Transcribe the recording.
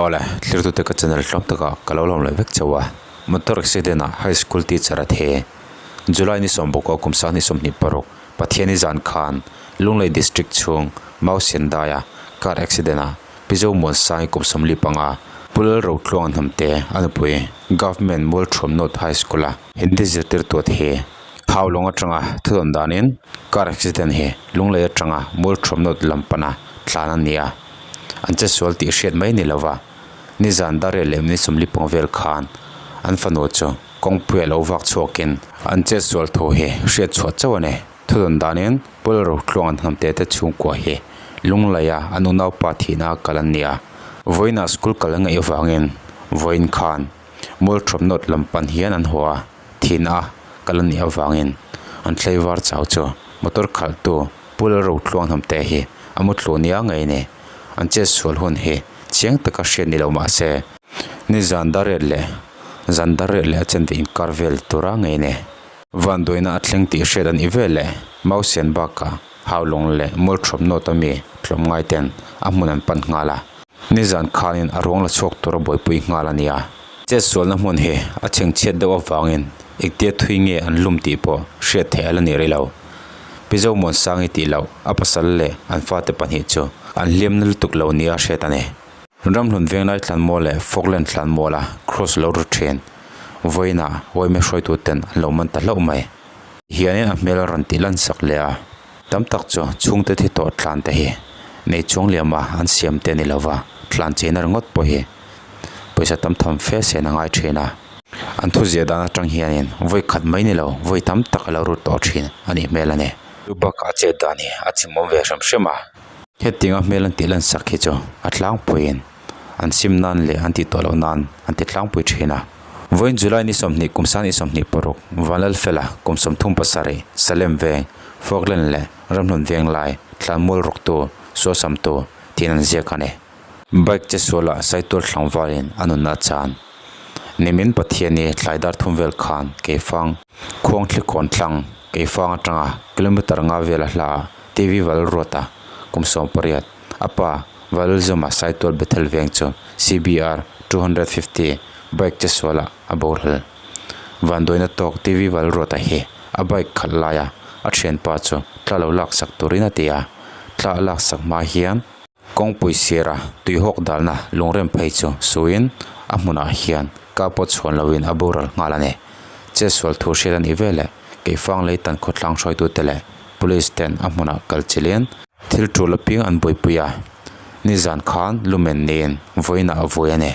Awle, thlirtute ka channel tlawm takah ka lo lawm leh vek chauh a. Motor accident ah high school teacher a the. July ni sawmbawk aw kum sanghnih 26 Pathiani zan khan Lunglei district chhung Mau Sendaia car accident ah Pi Zomuansangi kum 45 Pu Lalrotluang Hnamte a nupui Government Mualthuam North High School a Hindi zirtirtu a the. Haulawng atanga thudawn danin car accident hi Lunglei atanga Mualthuam North lam pana tlan a ni a. An che sual tih hriat mai ni lova nizan dar leh ni 45 vel khan an fanu chu kawngpui a lo vak chhuakin an che sual thu hi hriat chhuah chauh a ni. Thudawn danin Pu Lalrotluang an hnamte te chhungkua hi Lungleia an unaupa thihna a kal an ni a. Vawiinah school kal a ngaih avangin vawiin khan Mualthuam North lam pan hian an haw a, thihna a kal a nih avangin an tleivar chau chu motor khalhtu Pu Lalrotluang hnamte hi a mutlu nia ngei a ni. An chetsual hun hi chiang taka hriat ni lo mah se nizan dar riat leh zan dar riat leh a chen ve inkar vel tura ngei a ni. Vanduaina a thleng tih hriat a nih vel leh Mausian bakah Haulawng leh Mualthuam North a mi tlawmngai ten a hmun an pan nghal a. Nizan khanin a ruang la chhuak tura buaipui nghal a ni a. Chetsualna hmun hi a chhengchhiat deuh avangin engtia thui nge an lum tih pawh hriat theih a la ni rih lo. Pi Zomuansangi tih loh a pasal leh an fate pahnih chu an hliamna lutuk lo nia hriat a ni. Ramhlun Venglai Thlanmual leh Falkland Thlanmuala cross lo ru thin vawiinah yma hruaituten an lo man ta hlauh mai. Hianin a hmel a rawn tih lan sak leh a. Tam tak chu chhungte thi tawh tlan te hi nei chuang liama an siam te a ni lova, tlan cheina ringawt pawh hi pawisa tam tham fe sen a ngai thin a. An thuziah dan atang hianin vawi khat mai ni lo vawi tam tak a lo rut tawh thin a nih hmel a ni. Chu bakah chet dan hi a chimawm ve hrim hrim a. Hetianga hmel an tih lan sak hi chu a tlangpuiin an sim nan leh an tih tawh loh nan an ti tlangpui thin a. Vawiin July ni 20 kum 2026 Vanlalfela kum 37 Salem veng Falkland leh Ramhlun Venglai Tlanmual rawktu Suasamtu tiin an ziak a ni. Bike che sualah Saitual tlangvalin a nunna a chan. Nimin Pathiani tlai dar thum vel khan Keifang Khuangthlikawn tlang Keifang atanga kilometer nga vel a hla ah TV val ruata kum 18 a pa Valzawma Saitual Bethel veng chu CBR 250 bike che sualah a boral. Vanduaina tawk TV val ruata hi a bike khalh laia a thianpa chu tla lo laksak turin a ti a, tla a laksak hma hian kawngpui sira tuihawk dalna lungrem phei chu suin a hmunah hian ka pawt chhuan loin a boral nghal a ni. Chetsual thu hriat a nih veleh Keifang lei tan khawtlang hruaitute leh police ten a hmunah kal chilhin thil tul apiang an buaipui a, nizan khan lumen niin vawiinah a vui a ni.